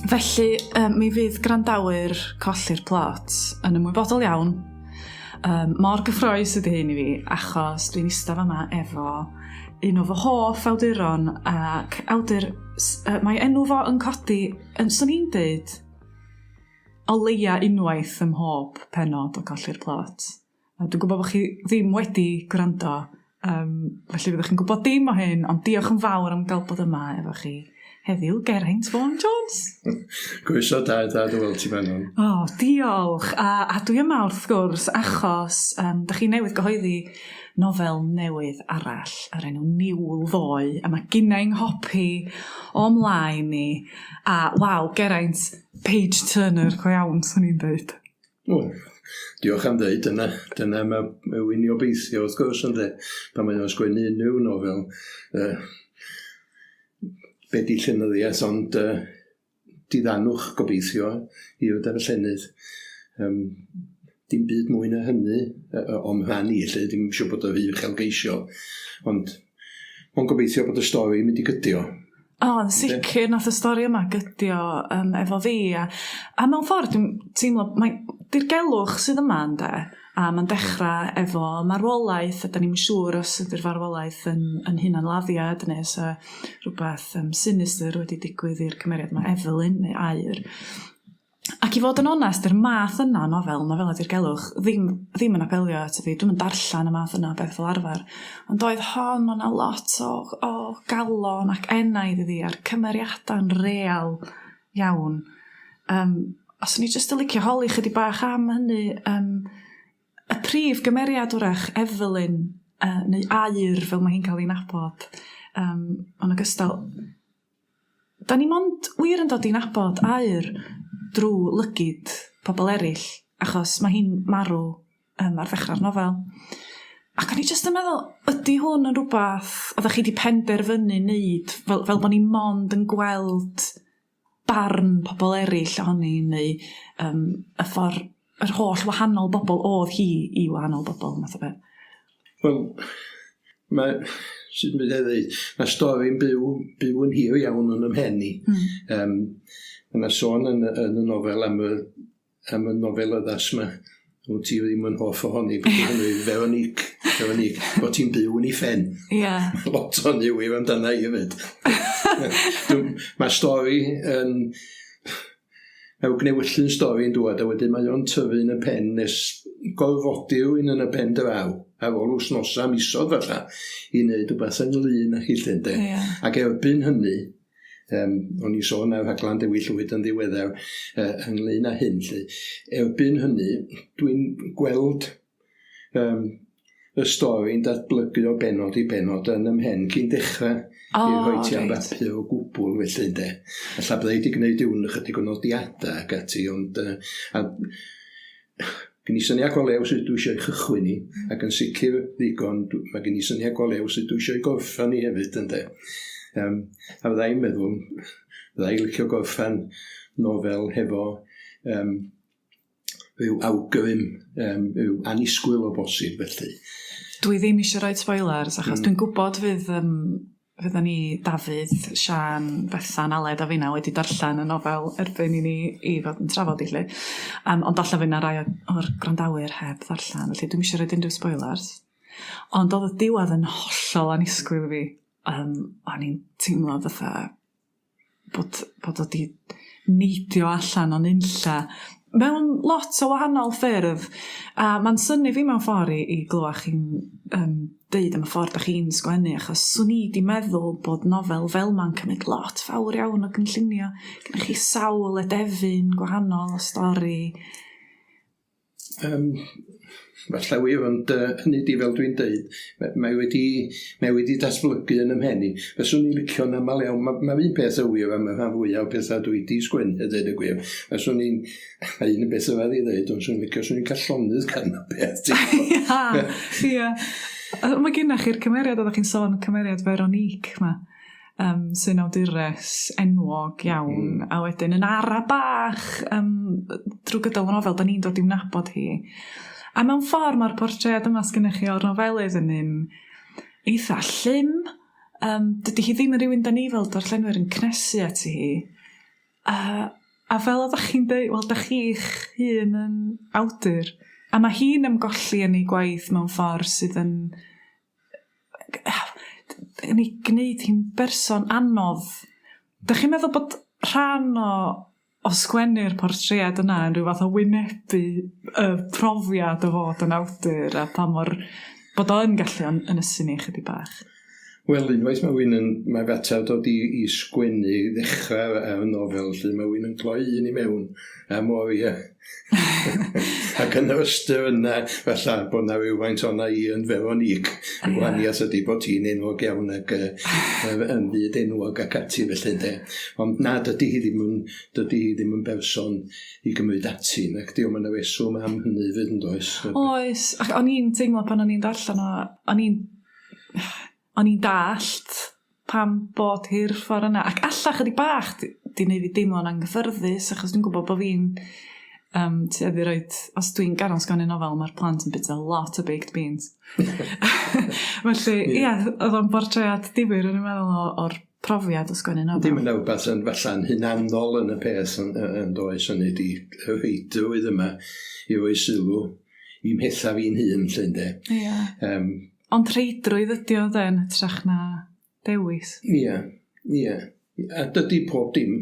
Felly, um, mi fydd gwrandawyr colli'r plot yn ymwybodol iawn. Um, mor gyffroes ydy hyn i fi, achos dwi'n eistedd fama efo un o fy hoff awduron ac awdur, uh, mae enw fo yn codi, yn swn i'n dweud, o leia unwaith ym mhob pennod o Colli'r Plot. A dwi'n gwybod bod chi ddim wedi gwrando, um, felly fyddwch chi'n gwybod dim o hyn, ond diolch yn fawr am gael bod yma efo chi heddiw, Geraint Vaughan Jones. Croeso da, da dy weld ti Manon. O, oh, diolch. A, a dwi yma wrth gwrs achos um, da chi newydd gyhoeddi nofel newydd arall ar enw Niwl Ddoe, a mae ginnau nghopi o mlaen i. A waw, Geraint, page turner go iawn, swn i'n dweud. O, diolch am ddeud, dyna, dyna mae rhywun i obeithio wrth gwrs ynde, pan mae o'n sgwennu unrhyw nofel. Uh, be di llenyddiaeth ond uh, diddanwch gobeithio i'r darllenydd. Um, dim byd mwy na hynny uh, o'm rhan i, lle dim siŵr bod o rhy uchelgeisiol, ond ond gobeithio bod y stori yn mynd i gydio. O, yn sicr nath y stori yma gydio um, efo fi a, a mewn ffordd dwi'n teimlo mae dirgelwch sydd yma ynde a mae'n dechrau efo marwolaeth a da ni'm yn siŵr os ydy'r farwolaeth yn, yn hunanladdiad neu os rhywbeth um, sinister wedi digwydd i'r cymeriad yma Evelyn neu Aur. Ac i fod yn onest, yr math yna o nofel, nofela dirgelwch, ddim, ddim yn apelio ato fi. Dwi'm yn darllen y math yna o beth fel arfer. Ond oedd hon, o'na lot o, o galon ac enaid iddi, a'r cymeriadau'n real iawn. Um, os o'n i jyst yn licio holi chydig bach am hynny, um, y prif gymeriad wrach, Evelyn, uh, neu Aur fel mae hi'n cael ei nabod, um, yn ogystal, Da ni mond wir yn dod i nabod Aur drwy lygid pobl eraill, achos mae hi'n marw um, ar ddechrau'r nofel. Ac o'n i jyst yn meddwl, ydy hwn yn rhywbeth oeddech chi wedi penderfynu wneud, fel, fel bod ni mond yn gweld barn pobl eraill ohoni, neu um, y ffordd, yr holl wahanol bobl oedd hi i wahanol bobl, math o beth. Wel, mae, sut mynd i ddeud, mae stori'n byw, byw yn hir iawn yn ymhen i. Mm. Um, mae yna sôn yn, yn y nofel am y, am y nofel yddas yma. Wyt ti ddim yn hoff ohoni, beth yw hynny, Veronique, Veronique, bod ti'n byw yn ei phen. Ie. Yeah. Lot o'n i wir amdana i hefyd. Mae stori yn... Mae gnewyllyn stori'n dŵad a wedyn mae o'n tyfu yn y pen nes gorfodi rhywun yn y pen draw ar ôl wythnosau, misoedd falla, i wneud rhywbeth ynglyn â hi 'lly ynde. Yeah. Ac erbyn hynny, um, o'n i sôn ar rhaglen Dewi Llwyd yn ddiweddar uh, ynglyn â hyn 'lly, erbyn hynny dwi'n gweld um, y stori'n datblygu o bennod i bennod yn 'y mhen cyn dechrau oh, i rhoi ti ar bapur o gwbl felly ynde. Ella bydda i wedi gwneud hwn ychydig o nodiadau ac ati, ond uh, a, gen i syniad go lew sut dwi eisiau chychwyn ni, ac yn sicr ddigon, mae gen i syniad go lew sut dwi eisiau gorffan ni hefyd, ynde. Um, a fydda i'n meddwl, fydda i'n licio gorffan nofel hefo um, rhyw awgrym, um, rhyw annisgwyl o bosib felly. Dwi ddim eisiau rhoi spoilers achos mm. dwi'n gwybod fydd um, fydda ni Dafydd, Sian, Bethan, Aled a finna wedi darllen y nofel erbyn i ni i fod yn trafod i lle. Um, ond alla fydd 'na rai o'r gwrandawyr heb ddarllen, felly dwi'm eisiau rhoi unrhyw spoilers. Ond oedd y diwedd yn hollol annisgwyl i fi. Um, o'n i'n teimlo fatha bod bod o 'di neidio allan o'n unlla mewn lot o wahanol ffyrdd a ma'n synnu fi mewn ffor i i glywad chi'n yym deud am y ffordd 'dach chi'n sgwennu achos swn i 'di meddwl bod nofel fel 'ma'n cymryd lot fawr iawn o gynllunio. Gennych chi sawl edefyn gwahanol o stori. Um, falle wir, ond uh, hynny di fel dwi'n deud, mae, mae wedi, mae wedi datblygu yn ymhen i. Fyswn i'n licio'n aml iawn, mae'r ma un peth yn wir am y rhan fwyaf o pethau dwi wedi sgwennu, a dweud y gwir. Fyswn i'n, mae un beth yma i ddeud, ond swn i'n licio, swn i'n cael llonydd gan y peth. Ia, ia. Mae gennych chi'r cymeriad, oeddech chi'n sôn, cymeriad Veronique ma um, sy'n awdures enwog iawn, mm. a wedyn yn ara bach um, drwy gydol y nofel, da ni'n dod i'w nabod hi. A mewn ffordd mae'r portread yma sgynnych chi o'r nofelydd yn un eitha llym. Um, dydy hi ddim yn rhywun da ni fel darllenwyr yn cnesu ati hi. A a fel oeddach chi'n deud, wel dach chi'ch hun yn awdur, a ma' hi'n ymgolli yn ei gwaith mewn ffordd sydd yn yn ei gwneud hi'n berson anodd. Dach chi'n meddwl bod rhan o o sgwennu'r portread yna yn rhyw fath o wynebu y profiad o fod yn awdur a pa mor bod o yn gallu yn ynysu ni chydig bach? Wel, unwaith mae wyn yn... Mae fater dod i, i sgwennu i ddechrau ar y nofel, lle mae wyn yn cloi un i mewn, a mor ia. Ac yn yr ystyr yna, falle bod na rywfaint o'na i yn Veronique. Y gwahaniaeth ydy bod ti'n enwog iawn ac uh, yn fyd enwog ac ati felly ynde. Ond na, dydy hi ddim yn, dydy hi ddim yn berson i gymryd ati, nac di, ond mae yna reswm am hynny fyd yn does. Oes, ac o'n i'n teimlo pan o'n i'n darllen o, o'n i'n o'n i'n dallt pam bod hi'r ffordd yna. Ac alla chydig bach 'di 'di neud fi deimlo'n anghyffyrddus achos dwi'n gwybod bo' fi'n yym tueddu roid os dwi'n ganol sgwennu nofel ma'r plant yn bita lot o baked beans. Felly ia o'dd o'n bortread difyr o'n i'n meddwl o o'r profiad o sgwennu nofel. Dim yn rhywbeth yn falla'n hunanol yn y peth yn yn does hynny 'di y rheidrwydd yma i roi sylw i mhetha fi'n hun 'lly ynde. Ia. Yym. Ond rheidrwydd ydi o 'de yn hytrach na dewis. Ia, ia. A dydi pob dim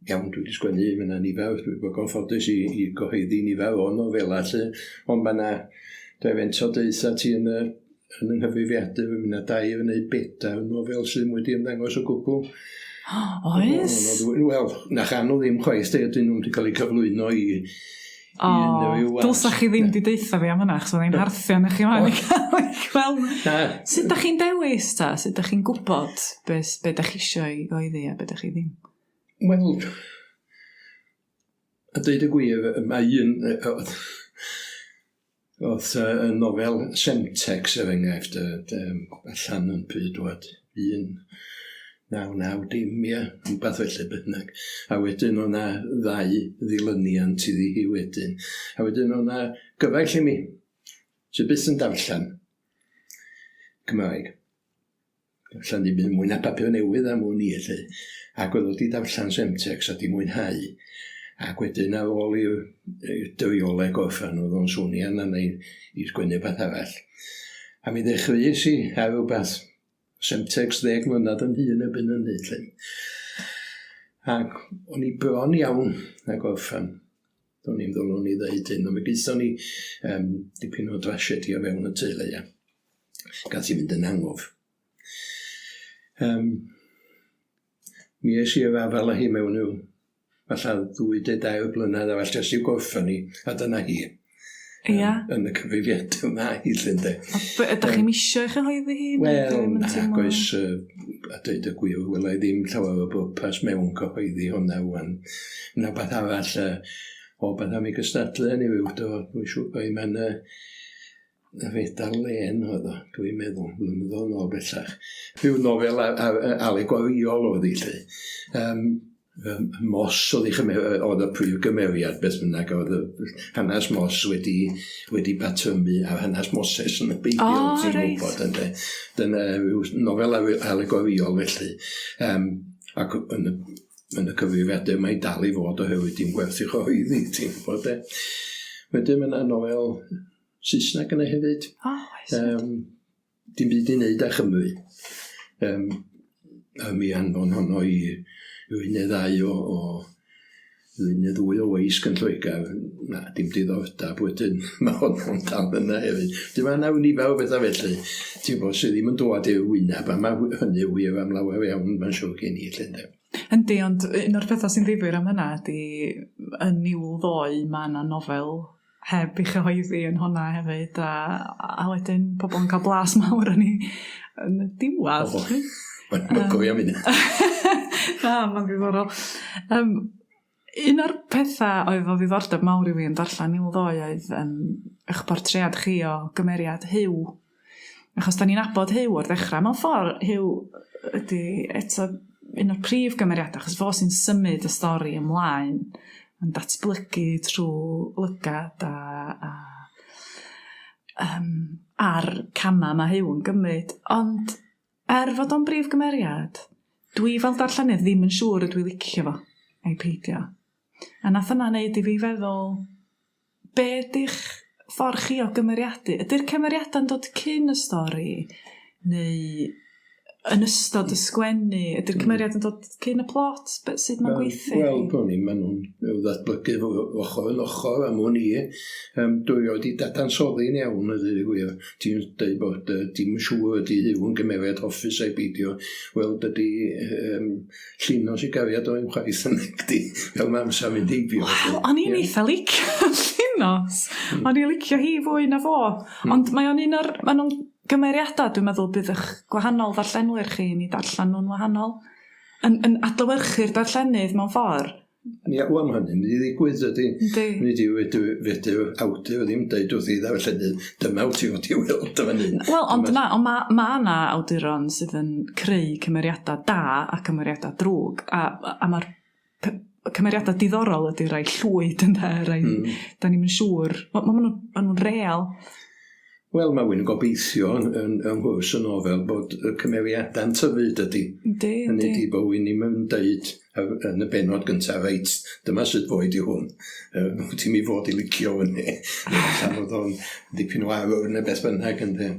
iawn, dwi wedi sgwennu, mae yna nifer, dwi wedi bod yn ffodus i, i gyhoeddi nifer o nofelau 'lly, ond mae yna, dwi fentro deutha ti yn y yn yng nghyfrifiadur, mae yna dair neu bedair nofel sydd ddim wedi ymddangos o gwbl. Oes? Wel, na chan nhw ddim chwaith, de, dyn nhw'n wedi cael eu cyflwyno i O, dylsa chi ddim di deutha fi am hynna, achos fydda i'n harthio arnoch chi wan i cael eich gweld. Sut dach chi'n dewis ta? Sut dach chi'n gwybod be, be dach chi isio i gyhoeddi a be dach chi ddim? Wel, a deud y gwir, mae un... Oedd y nofel Semtex, er enghraifft, allan yn pryd dwad, 1990, ia, rhywbeth felly beth bynnag. A wedyn oedd 'na ddau ddilyniant iddi hi wedyn. A wedyn oedd 'na gyfaill i mi, sydd byth yn darllen Cymraeg. Darllen ddim byd mwy na papur newydd am wn i 'lly. Ac oedd o 'di darllen Semtex a 'di mwynhau. Ac wedyn ar ôl i'r drioleg orffen oedd o'n swnio arna i i sgwennu rhywbeth arall. A mi ddechreuais i ar rywbeth Semtex ddeg mlynedd yn hŷn erbyn hynny 'lly. Ac o'n i bron iawn â gorffen. Do'n i'm ddylwn i ddeud hyn, ond mi gaethon ni um, dipyn o drasiedi o fewn y teulu, ia. Gath i fynd yn angof. Um, mi es i i'r afael â hi mewn i'w falle ddwy neu dair blynedd arall jyst i'w gorffen hi, a dyna hi. Ia. Yn y cyfrifiadur yma hi 'lly ynde. A ydych chi'n isio ei chyhoeddi hi? Wel, nag oes, a dweud y gwir, wela i ddim llawer o bwrpas mewn cyhoeddi hwnna ŵan. Yna beth arall, o beth am ei gystadlu yn ei fyw, do, dwi'n siŵr bod mae'n y fedal lên oedd o, dwi'n meddwl, blynyddoedd yn ôl bellach. Rhyw nofel alegorïol oedd hi 'lly. Um, Yym Moss oedd ei chymer- oedd y prif gymeriad beth bynnag oedd y hanes Moss wedi wedi patrymu ar hanes Moses yn y Beibl oh, ti'n reit. gwybod ynde. Dyna rhyw nofel alegorïol felly. Um, ac yn y, yn y cyfrifiadur mae dal i fod oherwydd dim gwerth i chyhoeddi, ti'n gwybod de. Wedyn mae yna nofel Saesneg yna hefyd. Oh, oes. Um, Dim byd i wneud â Chymru. Yym a mi anfon honno i un neu ddau o, o un neu ddwy o weisg yn Lloegr. Na, dim diddordeb wedyn. Mae honno'n dal yna hefyd. Dwi'n meddwl na nifer o bethau felly, ti'n gwybod, sydd ddim yn dod i'r wyneb, a mae hynny wir am lawer iawn, mae'n siŵr gen i, lle ynde. Yndi, ond un o'r pethau sy'n ddifyr am hynna ydy yn niwl ddoe mae yna nofel heb ei chyhoeddi yn honna hefyd a a wedyn pobl yn cael blas mawr arni yn y diwedd. O, mae'n cofio am hynna. Na, mae'n ddiddorol. Um, un o'r pethau oedd o ddiddordeb mawr i fi yn darllen Niwl ddoe oedd um, eich portread chi o gymeriad Huw. Achos da ni'n nabod Huw o'r ddechrau. Mewn ffordd, Huw ydy eto un o'r prif gymeriadau, achos fo sy'n symud y stori ymlaen yn datblygu trwy lygad a, a um, a'r camau mae Huw yn gymryd. Ond er fod o'n brif gymeriad, Dwi fel darllenydd ddim yn siŵr ydw i licio fo ai peidio. A nath hynna neud i fi feddwl, be ydi'ch ffordd chi o gymeriadu? Ydi'r cymeriadau'n dod cyn y stori neu yn ystod y sgwennu? Ydi'r cymeriad yn dod cyn y plot? Be, sut mae'n gweithio? Wel, bron i, maen nhw'n ddatblygu ochr yn ochr am wn i. Dwi wedi dadansoddi'n iawn, a dweud y gwir. Ti'n dweud bod dim yn siŵr ydy Huw yn gymeriad hoffus ai beidio. Wel, dydy um, Llinos i gariad o'n chwaith yn nagdi, fel mae amser mynd heibio. Wel, o'n i'n eitha licio Llinos. O'n i'n licio hi fwy na fo. Ond mae o'n un o'r... Maen nhw'n gymeriadau, dwi'n meddwl, bydd eich gwahanol ddarllenwyr chi yn ei darllen nhw'n wahanol. Yn, yn adlewyrchu'r darllenydd mewn ffordd. Ia, wel ma' hynny'n mynd i ddigwydd dydi? Yndi. Hynny ydi fedr fedr awdur ddim deud wrth ei ddarllenydd dyma wt ti fod i weld yn fan hyn. Wel ond na on' ma' ma' 'na awduron sydd yn creu cymeriada da a cymeriada drwg a a ma'r p- cymeriada diddorol ydi rai llwyd ynde rai... Hmm. ...'dan ni'm yn siŵr ma' ma' nw'n ma' nw'n real. Wel ma' yw'n gobeithio yn yn yng nghwrs y nofel bod y cymeriada'n tyfu dydi? Yndi yndi. Hynny ydi bo' yw'n ddim yn deud yn y bennod gyntaf reit dyma sut foed i hwn yy wyt ti'n mi fod i licio hwn neu ella fod o'n dipyn o arwr neu beth bynnag ynde?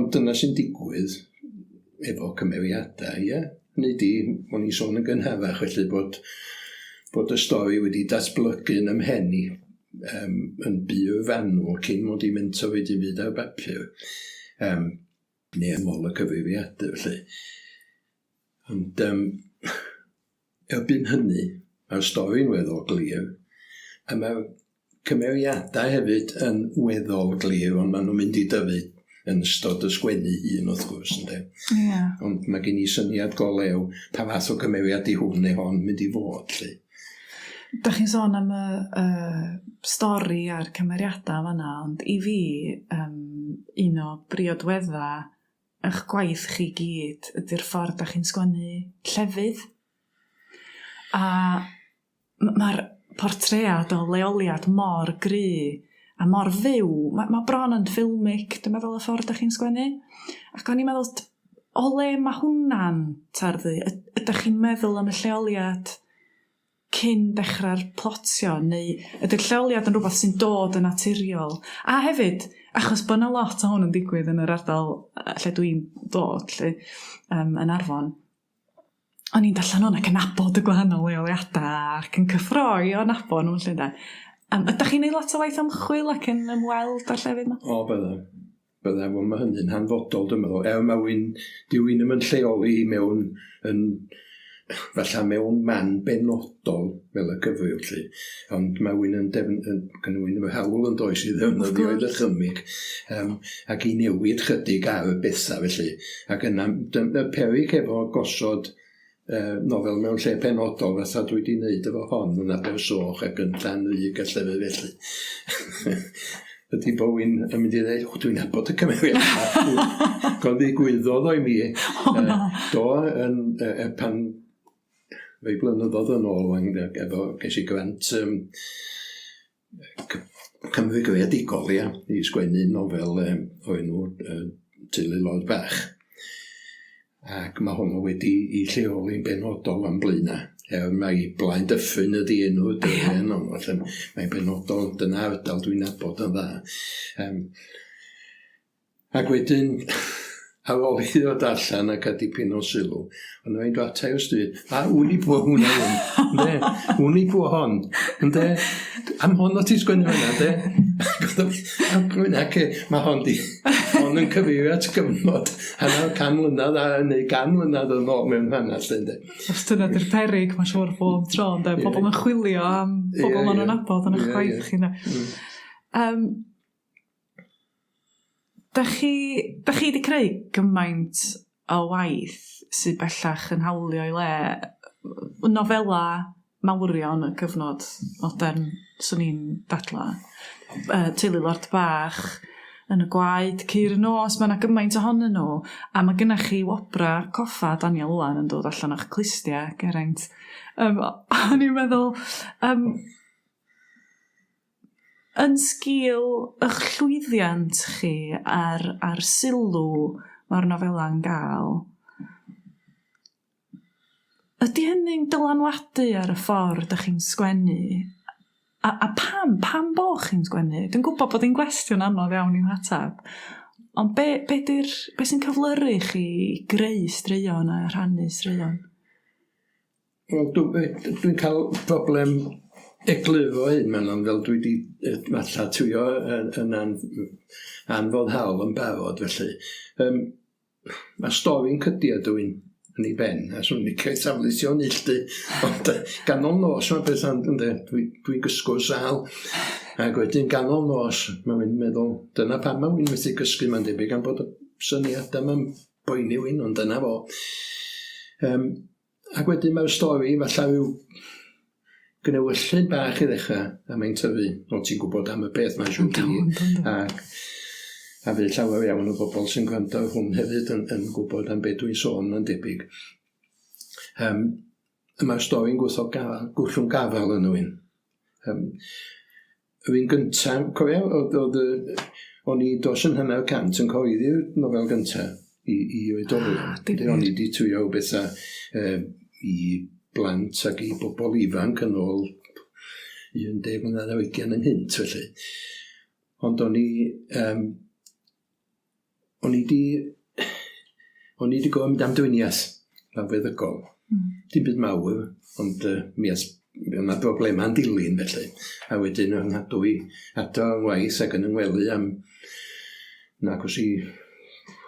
Ond dyna sy'n digwydd efo cymeriadau ia? Hynny ydi o'n i'n sôn yn gynharach felly bod bod y stori wedi datblygu yn 'y mhen i um, yn bur fanwl cyn mod i'n mentro fi dim byd ar bapur. Um, neu yn ôl y cyfrifiadur, felly. Ond um, erbyn hynny, mae'r stori'n weddol glir, a mae'r cymeriadau hefyd yn weddol glir, ond maen nhw'n mynd i dyfu yn ystod y sgwennu hun, wrth gwrs, ynde. Yeah. Ond mae gen i syniad go lew pa fath o gymeriad i hwn neu hon mynd i fod, lly. Dach chi'n sôn am y y stori a'r cymeriadau fan'na ond i fi yym un o briodwedda 'ych gwaith chi gyd ydi'r ffordd 'dach chi'n sgwennu llefydd. A ma'r portread o leoliad mor gry a mor fyw ma' ma' bron yn filmic dwi'n meddwl y ffordd 'dach chi'n sgwennu. Ac o'n i'n meddwl o le ma' hwnna'n tarddu? Ydach chi'n meddwl am y lleoliad cyn dechrau'r plotio neu ydy'r lleoliad yn rhywbeth sy'n dod yn naturiol? A hefyd, achos bod 'na lot o hwn yn digwydd yn yr ardal lle dwi'n dod 'lly yym yn Arfon, o'n i'n darllen hwn ac yn nabod y gwahanol leoliadau ac yn cyffroi o nabod nhw 'lly ynde. Yym ydach chi'n neud lot o waith ymchwil ac yn ymweld â'r llefydd 'ma? O bydda. Bydda, wel ma' hynny'n hanfodol dwi'n meddwl. Er ma' wyn, dyw un ddim yn lleoli mewn yn falla mewn man benodol fel y cyfryw 'lly, ond ma' wyn yn defn- yn gynna wyn yr hawl yn does i ddefnyddio ei ddychymyg yym ac i newid chydig ar y betha felly ac yna y peryg efo gosod yy nofel mewn lle penodol fatha dwi 'di neud efo hon yn Abersoch ac yn Llanrug a llefydd felly ydy bo' fi'n yn mynd i ddeud o dwi'n nabod y cymeriad 'ma. Go ddigwyddodd o i mi. O na. Do yn yy pan rei blynyddoedd yn ôl ŵan efo ges i grant yym Cymru Greadigol ia i sgwennu nofel yym o'r enw yy Teulu Lord Bach. Ac ma' hwnnw wedi 'i lleoli'n benodol yn Blaena'. Er mai Blaen Dyffryn ydi enw'r dre yno felly mae'n benodol dyna ardal dwi'n nabod yn dda. Yym Ac wedyn, ar ôl i ddod allan a cael dipyn o sylw, o'n i'n dod ata i'r stryd, a wn i pwy hwnna yw, ynde? Wn i pwy hon, ynde? Am hon o ti'n sgwennu hwnna, ynde? Ac mynd, ac mae hon di, hon yn cyfeirio at gyfnod hanner can mlynedd a neu gan mlynedd yn ôl mewn hanes, ynde? Os dyna di'r peryg, mae'n siŵr bob tro, ynde? Pobl yn chwilio am bobl maen nhw'n nabod yn eich gwaith chi, ynde? Um, Dach chi dach chi 'di creu gymaint o waith sydd bellach yn hawlio ei le, nofela mawrion y cyfnod modern 'swn i'n dadla. Yy Teulu Lord Bach, Yn y Gwaed, Ceir y Nos, ma' 'na gymaint ohonyn nhw a ma' gynnach chi wobra coffa Daniel Owen yn dod allan o'ch clustia, Geraint. Yym o'n i'n meddwl yym Yn sgil ych llwyddiant chi a'r a'r sylw mae'r nofela'n gael, Ydy hynny'n dylanwadu ar y ffordd 'dach chi'n sgwennu? A a pam? Pam bo' chi'n sgwennu? Dwi'n gwybod bod hi'n gwestiwn anodd iawn i'w hateb, ond be be 'di'r... be sy'n cyflyru chi i greu straeon a rhannu straeon? Wel dwi'n cael problem egluro hyn Manon fel dwi 'di falla twio yn yn anfoddhaol yn barod felly. Yym Mae stori'n cydio dwyn yn ei ben, a swn i'n licio ei thaflu tu ôl neilltu, ond ganol nos ma'r petha'n ynde, dwi dwi'n gysgwr sâl, ac wedyn ganol nos ma' fi'n meddwl, dyna pam ma' wi'n methu cysgu mae'n debyg am bod y syniadau 'ma'n poeni wyn, ond dyna fo. Yym Ac wedyn mae'r stori falla ryw gnewyllyn bach i ddechrau, a mae'n tyfu. O, ti'n gwybod am y peth mae'n siŵr di. Ac a fydd llawer iawn o bobl sy'n gwrando ar hwn hefyd yn, yn gwybod am beth dwi'n sôn yn debyg. Um, mae'r stori'n gwrthod gafal, gwllwng gafael yn rhywun. Um, Yr un gynta, cofio, oedd, oedd, o'n i dros yn hanner cant yn cyhoeddi'r nofel gynta i, i oedolion. Ah, o'n i wedi twyo bethau i blant ac i bobl ifanc yn ôl 10 mlynedd ar 20 ynghynt, felly. Ond o'n i, um, o'n i 'di o'n i 'di gorfod mynd am driniaeth lawfeddygol. Dim byd mawr, ond yy mi ath mi o' 'na broblema'n dilyn felly. A wedyn o'dd 'nghadw i adra o'n ngwaith ac yn 'y ngwely am nag o's i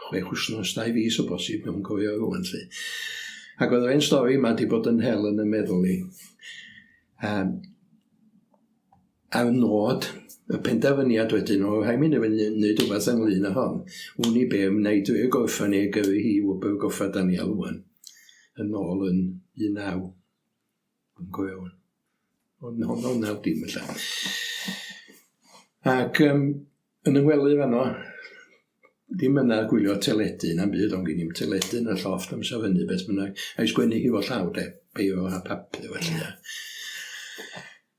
chwech wsnos, dau fis o bosib, dwi'm yn cofio rŵan 'lly. Ac o'dd yr 'en stori 'ma 'di bod yn hel yn 'y meddwl i. Yym. A'r nod, y penderfyniad wedyn, o rhaid mi wneud rhywbeth ynglyn â hon. Wn i be, wna i drio gorffen i gyrru hi i Wobr Goffa Daniel ŵan, yn ôl yn 19, yn cofio ŵan. Ond honno naw dim ella. Ac um, yn y ngwely fanno, dim yna gwylio teledu na'm byd, ond gen i'm teledu yn y llofft amser hynny beth bynnag, a'i sgwennu hi fo llaw de, beiro a papur felly. Yeah.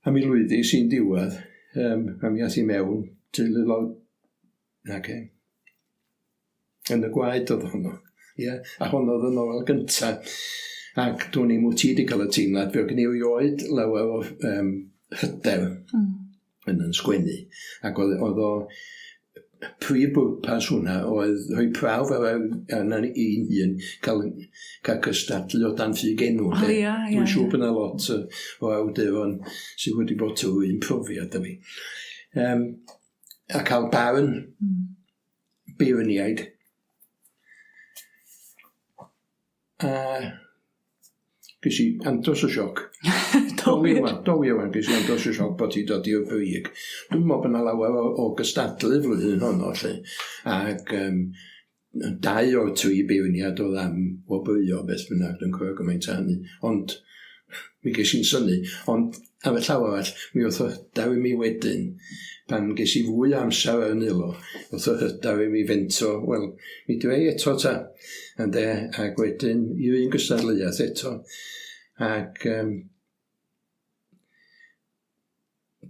A mi lwyddis i'n diwedd, um, a mi ath i mewn, teulu lawr, nage, yn y gwaed oedd honno. Ie, a honno oedd y nofel gynta. Ac dwn i'm wyt ti wedi cael y teimlad, fe oedd gen i erioed lawer o um, hyder. Yn yn sgwennu. Ac oedd, oedd o, prif bwrpas hwnna oedd rhoi prawf ar arna i'n hun cael, cael cystadlu o dan ffug enw. O, ia, ia. Dwi'n siŵr bod yna lot o awduron sydd wedi bod trwy un profiad â fi. Um, a cael barn beirniaid. A ges i andros o sioc. Do wir? Do wir wan, ges i andros o sioc bod hi dod i'r brig. Dwi'n meddwl bod yna lawer o, o gystadlu flwyddyn honno, lle. Ac um, dau o'r tri beirniad oedd am wobrwyo beth bynnag, dwi'n cofio gymaint â hynny. Ond mi ges i'n synnu. Ond ar y llaw arall, mi wrth o hyder i mi wedyn, pan ges i fwy o amser ar y nilo, wrth o hyder i mi fentro, wel, mi dwi eto ta, ynde, ac wedyn i'r un gystadleuaeth eto. Ac um,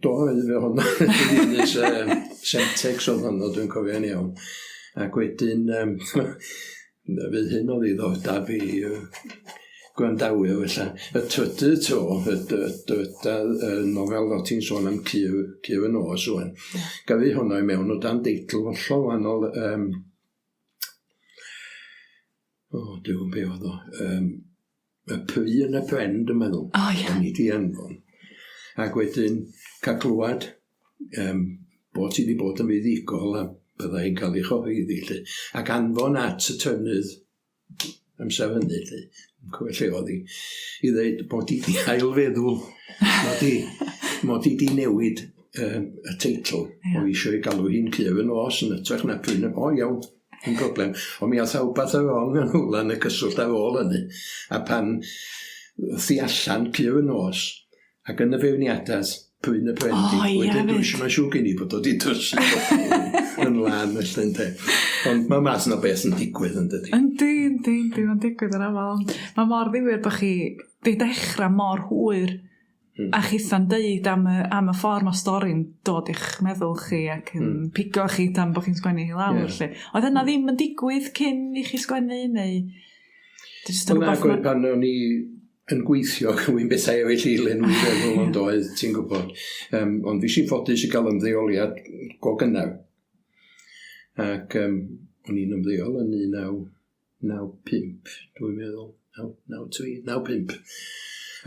do, fe honno, ddilys, um, Semtex oedd honno, dwi'n cofio'n iawn. Ac wedyn, um, fydd hyn o ddiddordeb i gwrandawyr felly. Y trydydd tro, y, y, y, y, y nofel o ti'n sôn am Cur, Cur y Nos rwan. Yeah. Gyrru honno i mewn o dan deitl hollol wahanol. Um, o, oh, dwi'n be oedd o. Um, y pry yn y pren, dwi'n meddwl. O, oh, ie. Yeah. O'n i di anfon. Ac wedyn, cael clywed um, bod ti wedi bod yn fuddugol a bydda hi'n cael ei chyhoeddi, 'lly. Ac anfon at y trefnydd amser hynny, 'lly, yn cofio lle oedd hi, i ddeud bod hi 'di ailfeddwl, mod i, mod i 'di newid um, y teitl. Yeah. O eisiau ei galw hi'n Cur y Nos yn hytrach na Prin y... O, iawn, dim problem. Ond mi ath wbath ar wrong yn rhywle yn y cyswllt ar ôl hynny. A pan ddi allan Cur y Nos, Ac yn y feirniadaeth, prin y pren di. O ia Wedyn 'fyd. mae'n siŵr gen i bod o 'di drysu yn lân felly ynde. Ond mae math yna beth yn digwydd yn dydi? Yndi yndi yndi mae'n digwydd yn amal ond ma' mor ddifyr bo' chi 'di dechra mor hwyr. A chitha'n deud am y am y ffor ma' stori'n dod i'ch meddwl chi ac yn pigo chi tan bo' chi'n sgwennu hi lawr 'lly. Oedd hynna ddim yn digwydd cyn i chi sgwennu neu jyst Wel nag oedd pan o'n i yn gweithio ac yn bethau eraill i lenwi feddwl ond oedd, ti'n gwybod. Ond fi sy'n ffodus i gael ymddeoliad go gynnar. Ac o'n i'n ymddeol yn 1995, dwi'n meddwl. 93, 95.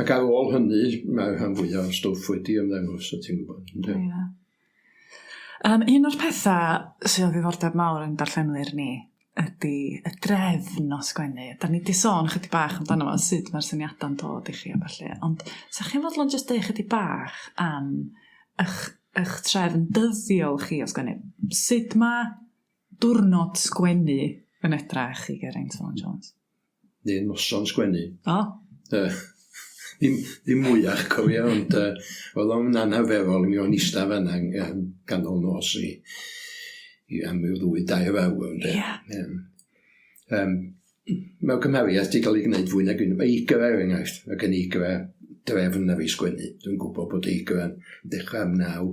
Ac ar ôl hynny, mae'r rhan fwyaf o'r stwff wedi ymddangos, ti'n gwybod. Ynde? Yeah. Un o'r pethau sydd o ddiddordeb mawr yn darllenwyr ni ydy y drefn o sgwennu. Da ni 'di sôn chydig bach amdano fo, sut mae'r syniadau'n dod i chi a ballu, ond 'sa chi'n fodlon jyst deud chydig bach am 'ych 'ych trefn dyddiol chi o sgwennu? Sut mae diwrnod sgwennu yn edrach i Geraint Vaughan Jones? Neu noson sgwennu. O! Ddim, ddim mwyach, cofio, ond oedd o'n anarferol i mi o'n ista fan'na yn ganol nos i am ryw ddwy, dair awr, ynde. Ia. Mewn cymhariaeth 'di cael ei gwneud fwy nag un. Mae Eigra, er enghraifft, mae gen Eigra drefn ar ei sgwennu. Dwi'n gwybod bod Eigra'n dechrau am 9 y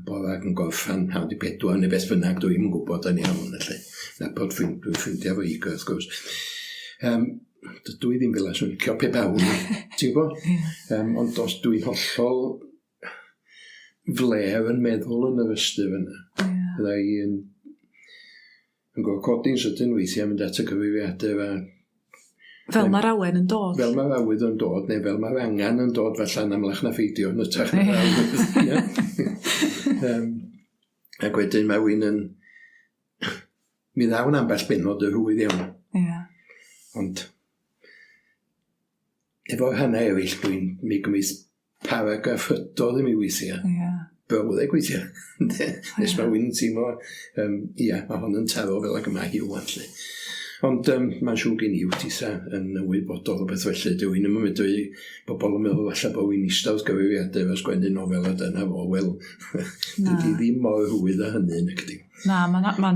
bore ac yn gorffen 3:30 neu beth bynnag, dwi'm yn gwybod yn iawn felly. Nabod ffrind, dwi'n ffrindiau efo Eigra wrth gwrs. Dydw i ddim fel 'a, swn i'n licio pe bawn i, ti'n gwybod? Ond os dwi'n hollol flêr yn meddwl yn yr ystyr yna. Bydda i yn gorfod codi'n sydyn weithiau, mynd at y cyfrifiadur a... Fel mae'r awen yn dod. Fel mae'r awydd yn dod, neu fel mae'r angen yn dod, falle yn amlach na pheidio, yn hytrach na'r awydd. Ie. Ac wedyn mae rywun yn... Mi ddawn ambell bennod y rhwydd iawn. Ie. Ond efo rhannau eraill dwi'n mi gymryd paragraff hydodd i mi weithiau. Ie. Brawddeg weithiau. Ynde? Nes mae rywun yn teimlo, ia, mae hon yn taro fel ag y mae hi ŵan 'lly. Ond mae'n siŵr gen i wyt titha yn ymwybodol o beth felly. Dwi ddim yn medru bobl yn meddwl falle bod fi'n ista wrth gyfrifiadur a sgwennu nofel a dyna fo. Wel, dydy ddim mor rhwydd â hynny, nacdi. Na, mae'n ma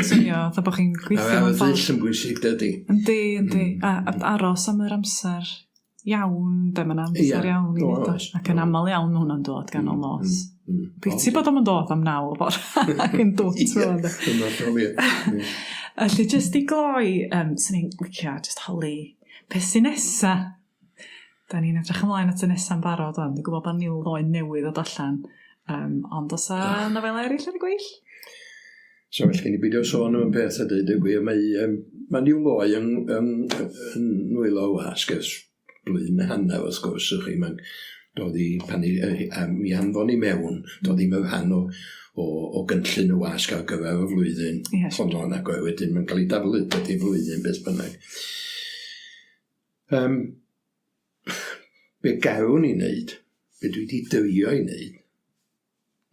swnio fatha bod chi'n gweithio mewn ffordd. Mae'r yn bwysig, dydy. Yndi, yndi. A aros am yr amser iawn, de, mae'n amser iawn i wneud o. Ac yn aml iawn mae hwnna'n dod ganol nos. Piti bod o'm yn dod am 9 o bore ac yn dwt fel 'na. Yn hollol, ie. Felly jyst i gloi, swn i'n licio jyst holi beth sy'n nesa? Da ni'n edrych ymlaen at y nesa'n barod ŵan. Dwi'n gwybod bod Niwl ddoe newydd ddod allan. Ond oes 'na nofelau eraill ar y gweill? So well gen i beidio sôn am y peth a deud y gwir. Mae Niwl Ddoe yn nwylo wasg ers blwyddyn a hanner wrth gwrs, ych chi, mae'n dod i, pan i, mi anfon i mewn, dod i'm yn rhan o gynllun y wasg ar gyfer y flwyddyn honno, ac wedyn mae'n cael ei daflu dydy flwyddyn beth bynnag. Be gawn i wneud, be dwi wedi drio i wneud,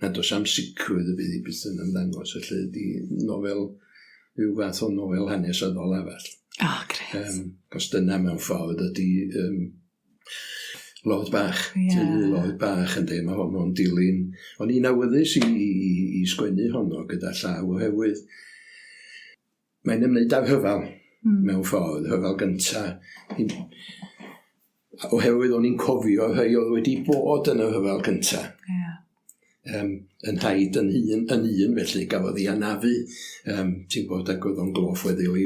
a does am sicrwydd y bydd hi byth yn ymddangos, felly ydy nofel, rhyw fath o nofel hanesyddol arall. O, oh, grêt. Cos dyna mewn ffordd ydy Lord Bach, teulu Lord Bach ynde, mae honno'n dilyn. O'n i'n awyddus i sgwennu honno gyda llaw oherwydd mae'n ymwneud â rhyfel mewn ffordd, rhyfel gynta. Oherwydd o'n i'n cofio rhai oedd wedi bod yn y rhyfel gynta. Yn nhaid yn hun, yn un felly gafodd ei anafu, ti'n gwybod, ac oedd o'n gloff weddill i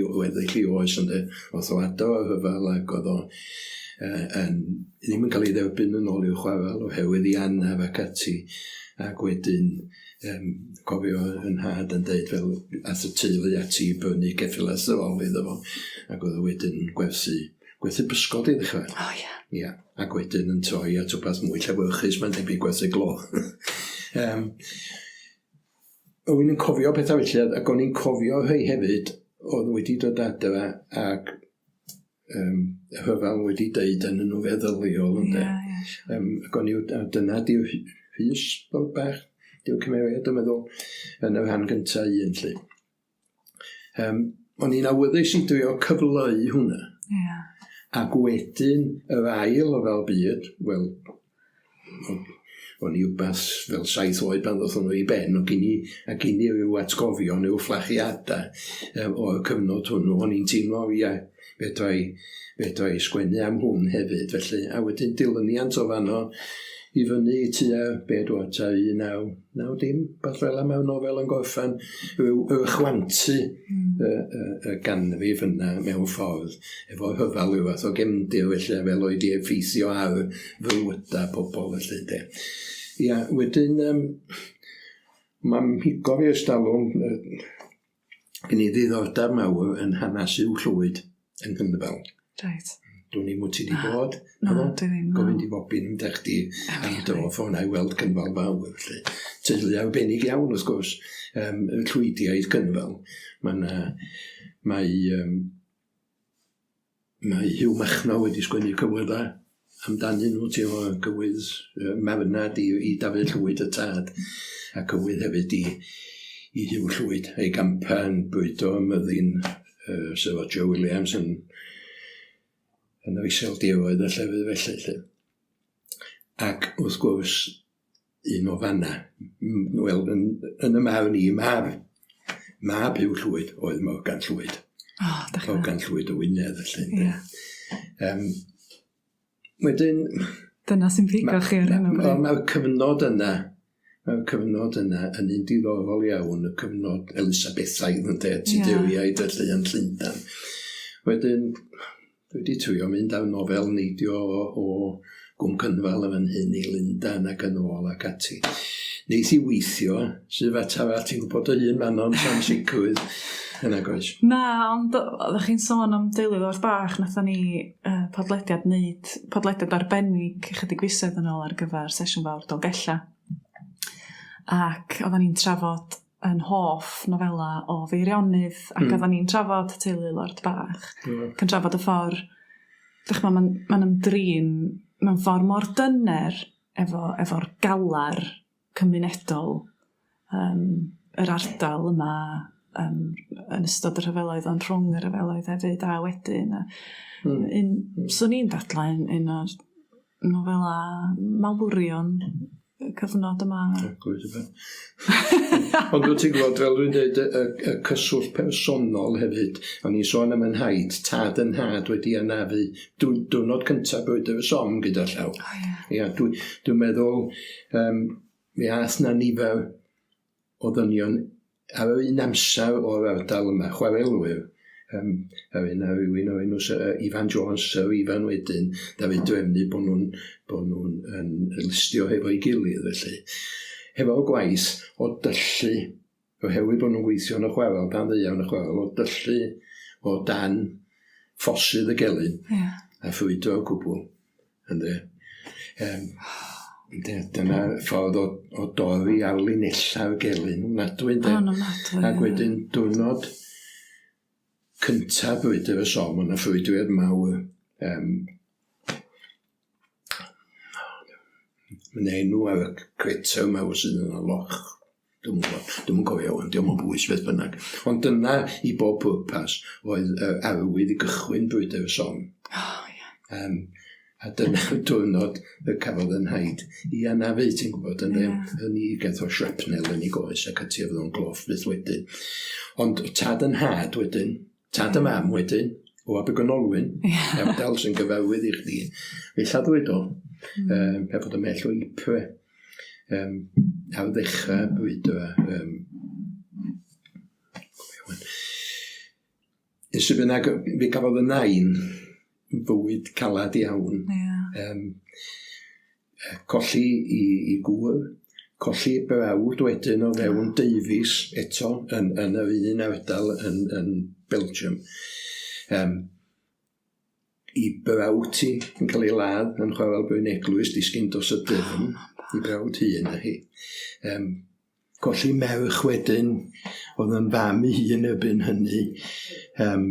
oes ynde. Oedd o adael y rhyfel ac oedd o ddim yn cael ei dderbyn yn ôl i'w chwarel oherwydd ei anaf ac ati. Ac wedyn, cofio yn nhad yn deud fel ath y teulu ati i brynu ceffylau syrol iddo fo, ac oedd o wedyn gwerthu pysgod i ddechrau. O ia. Ia, ac wedyn yn troi at wbath mwy llewyrchus, mae'n debyg gwerthu glo. O'n i'n cofio pethau felly, ac o'n i'n cofio rhai hefyd oedd wedi dod adra ac y rhyfel wedi deud yn nhw feddyliol, ynde. Ia, ia, siŵr. Ac o'n i, a dyna di'r Rhys, bod bach, di'r cymeriad, dwi'n meddwl, yn y rhan gyntaf un, lle. O'n i'n awyddus i drio cyfleu hwnna. Ac wedyn yr ail ryfel byd, wel, o'n i wbath fel 7 oed pan ddoth hwnnw i ben, o gyn i, a gyn i ryw atgofion, ryw fflachiadau o'r cyfnod hwnnw, o'n i'n teimlo, ia, fedra i sgwennu am hwn hefyd, felly, a wedyn dilyniant o fanno i fyny i tua, be dwi, tua 1990, beth fel yma, mae'r nofel yn gorffen, rhyw chwantu y, y, y ganrif yna mewn ffordd, efo rhyfel rhyw fath o gefndir felly, fel oedd i effeithio ar fywydau pobl felly, de. Ia, wedyn, um, mae'n mhigo fi ers talwm, gen i ddiddordeb mawr yn hanes Huw Llwyd yng Nghynfal. Reit. Dwn i'm wyt ti 'di bod? Na, dwi ddim. Gofyn di Bobby yn dy chdi am dro ffordd na i weld Cynfal fawr felly. Teulu arbennig iawn wrth gwrs, um, y Llwydiaid Cynfal. Mae 'na mae um, Mae Huw Machno wedi sgwennu cywyddau amdanyn nhw, ti'n gwybod, gywydd yy marwnad i i Dafydd Llwyd y tad, a cywydd hefyd i i Huw Llwyd, ei gampa yn bwydo ym myddin yy Sir Roger Williams yn yn yr Iseldiroedd a llefydd felly 'lly. Ac wrth gwrs, un o fanna, wel, yn, yn y marn i, mab, mab Huw Llwyd oedd Morgan Llwyd. Oh, Morgan Llwyd o Wynedd, felly. Yeah. Um, wedyn... Dyna sy'n pigo chi ar hyn o bryd. Mae'r cyfnod yna, mae'r cyfnod yna yn un diddorol iawn, y cyfnod Elisabethaidd yn de, Tuduriaid yeah. felly yn Llundain. Wedyn, Dwi wedi trio mynd ar nofel neidio o, o Gwm Cynfal yn fan hyn i Lundan ac yn ôl ac ati. Neith i weithio, sydd fath arall, ti'n gwybod dy hun Manon, sam sicrwydd yn agos. Na, ond oeddech chi'n sôn am deulu Lord Bach, nathon ni uh, podlediad wneud, podlediad arbennig chydig fisoedd yn ôl ar gyfer sesiwn fawr Dolgella. Ac oedden ni'n trafod 'yn hoff nofela o Feirionnydd ac oddan ni'n trafod teulu Lord Bach. Ac yn trafod y ffor 'dych ch'mo' ma'n ma'n ymdrin mewn ffor mor dyner efo efo'r galar cymunedol yym yr ardal yma yym yn ystod y rhyfeloedd ond rhwng y rhyfeloedd hefyd a wedyn a... Hmm. ...un swn i'n dadlau un un o'r nofela mawrion y cyfnod yma. Arglwydd y Ond wyt ti'n gwybod, fel dwi'n dweud, y, y, y cyswllt personol hefyd, o'n i'n sôn am yn nhaid, tad yn nhad wedi anafu diwrnod cyntaf brwydr y Somme gyda llaw. Oh, yeah. Ia, dwi'n dwi meddwl, um, mi ath na nifer o ddynion ar yr un amser o'r ardal yma, chwarelwyr, um, a un a rhywun o'r enw Sir Ifan Jones, Sir Ifan wedyn, ddaru drefnu bod nhw'n bod nhw'n yn listio hefo'i gilydd felly. Hefo'r gwaith o dyllu, oherwydd bod nhw'n gweithio yn y chwarel, dan ddaear yn y chwarel, o dyllu o dan ffosydd y gelyn yeah. a ffrwydro'r cwbl. Ynde. Yym ynde dyna ffordd o o dorri ar linellau'r gelyn ofnadwy ynde? O'n ofnadwy. Ac wedyn diwrnod cynta brwydr y Somme o' 'na ffrwydriad mawr yym ma' 'na enw ar y crater mawr sydd yn y loch. Dwi'm yn gwybod, dwi'm yn cofio ŵan, dio'm o bwys beth bynnag. Ond dyna i bob pwrpas oedd yr arwydd i gychwyn brwydr y Somme. Oh, ie. Um, a dyna'r diwrnod y cafodd yn nhaid i anafu, ti'n gwybod, yn yeah. Yn i gath o shrapnel yn ei goes ac ati oedd o'n gloff byth wedyn. Ond tad yn nhad wedyn, tad y mam wedyn, o Abergynolwyn, yeah. ardal sy'n gyfarwydd i chdi, fe lladdwyd o, mm. um, er bod ymhell o Ypres. Um, ar ddechrau brwydro. Um, Nes i bynnag, fe gafodd y nain fywyd calad iawn. Yeah. Um, colli i, i gŵr, colli brawd wedyn o fewn deufis eto yn, yn yr un ardal yn, yn Belgium. Um, 'i brawd hi yn cael ei ladd yn chwarel Bryn Eglwys, disgyn dros y dyfn, 'i brawd hŷn a hi. Um, colli merch wedyn, oedd yn fam i hun erbyn hynny, um,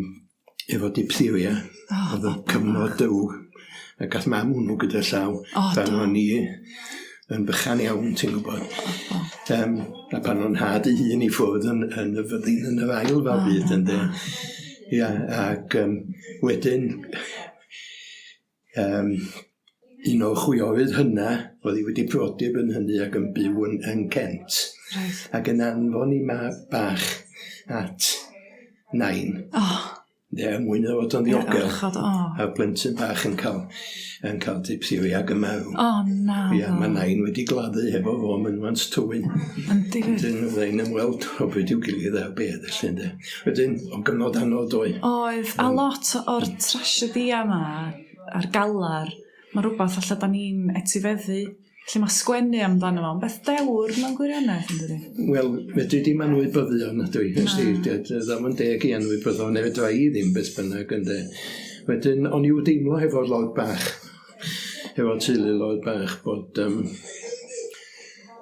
efo diphtheria. Oh, oedd yn cyfnod dywg. A gath mam hwnnw gyda llaw, oh, pan o'n i yn bychan iawn, ti'n gwybod. Oh. Um, a pan o'n nhad ei hun i ffwrdd yn, yn y fyddin yn yr ail fel byd, ynddo. Ia, ac um, wedyn um, un o'r chwiorydd hynna, oedd hi wedi priodi erbyn hynny ac yn byw yn, yn Kent. Right. Ac yn anfon i mab bach at nain. Oh. Ie, mwyn iddo fod yn ddiogel. Warchod, o. A plentyn bach yn cael, yn cael diphtheria ag yma. O, na. Ia, mae nain wedi gladdu hefo fo mynwant Tywyn. Yndi wir. Wedyn fydda i'n ymweld o bryd i'w gilydd a bedd felly ynde. Wedyn, o gyfnod anodd oedd. Oedd, a lot o'r trasiedïau yma, a'r galar, mae rhywbeth falle da ni'n etifeddu. Felly mae sgwennu amdano fo yn beth dewr mewn gwirionedd, yn dydi? Wel, fedri di'm anwybyddu o na dwi. Wsti, ddim yn deg i anwybyddu o, neu fedra i ddim beth bynnag, ynde. Wedyn, o'n i'w deimlo hefo'r lord bach, hefo'r teulu lord bach, bod, um,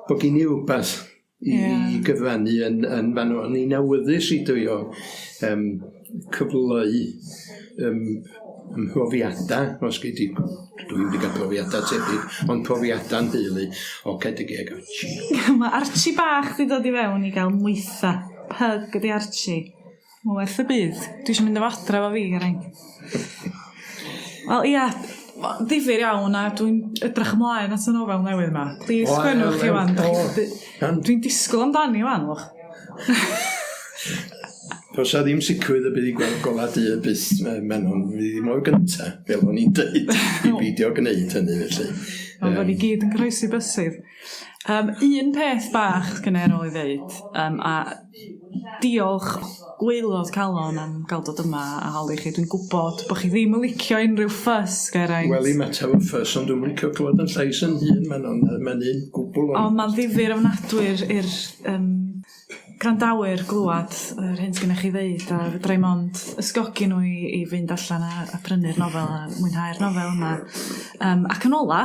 bod gen i rywbeth i, yeah. i gyfrannu yn, yn fan o'n i'n awyddus i drio um, cyfleu um, mhrofiadau, os gei di, dwi'n wedi cael profiadau tebyg, ond profiadau'n deulu o Cedygeg. Mae Archie bach wedi dod i fewn i gael mwytha. Pug ydi Archie. Mae'n werth y byd. Dwi eisiau mynd efo adre efo fi, Geraint. Wel, ia, ddifyr iawn a dwi'n edrych ymlaen at y nofel newydd yma. Please, sgwennwch chi wan. Dwi'n disgwyl amdani wan, wch. Does 'na ddim sicrwydd y bydd i gweld golau dydd byth, Manon, fydd hi mor gynta, fel o'n i'n dweud, i beidio gwneud hynny felly. Wel, um, ni gyd yn croesi bysedd. Um, un peth bach gynna i ar ôl i ddeud, um, a diolch gwaelod calon am gael dod yma a holi chi. Dwi'n gwybod bod chi ddim yn licio unrhyw ffys, Geraint. Wel, i mater o ffys, ond dwi'n licio clywed yn llais yn hun, Manon. Mae'n un gwbl... Ond mae'n ddifyr ofnadwy i'r um, gwrandawyr glywad yr hyn sgynnoch chi ddeud a fedra i mond ysgogi nhw i, i fynd allan a, a prynu'r nofel a mwynhau'r nofel yma. Um, ac yn ola,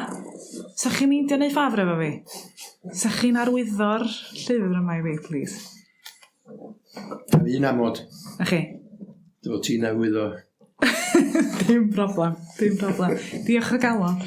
sa chi'n meindio neud ffafr efo fi? Sa chi'n arwyddo'r llyfr yma i fi, please? Ar un amod. A chi? Dy fod ti'n arwyddo. Dim problem, dim problem. Diolch o galon.